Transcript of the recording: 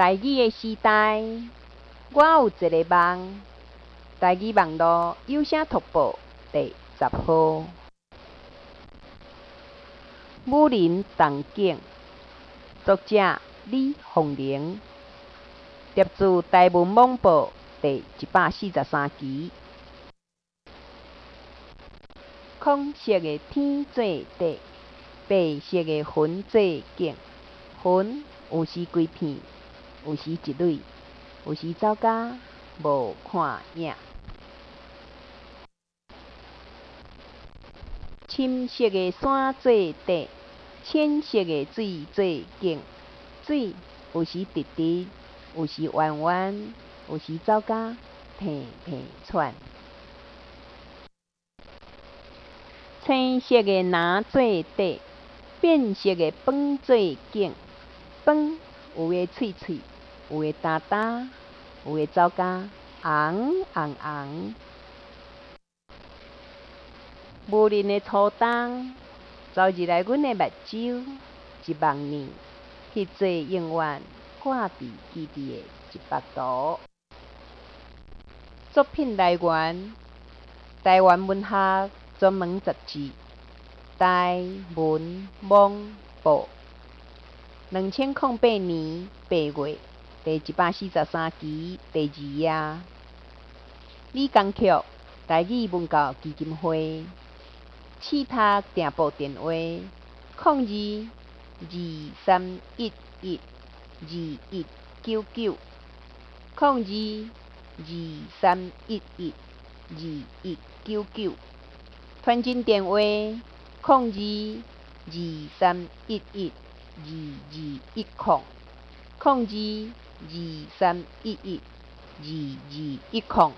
台語的時代，我有一个夢。台語網路有聲讀報第10號。武林動景，作者李鳳玲，攝自台文網報第143期。空色的天做底，白色的雲做景，雲有時規片，有時一蕊，有時走甲無看影。深色的山做底，淺色的水做景，水有時直直，有時彎彎，有時走甲平平喘。青色的林做底，變色的飯做景，飯有的脆脆，有的焦焦，有的走甲紅紅紅。武林的初冬，走入來阮的目睭，一目暝，彼座永遠掛佇基地的一幅圖。作品來源：台灣文學專門雜誌《台文網報》，2008年8月第143期第二頁。李江曲，台語文教基金會，試讀訂報電話：02-2311-2199，02-2311-2199。傳真電話：02-2311-2210，02-2311-2210。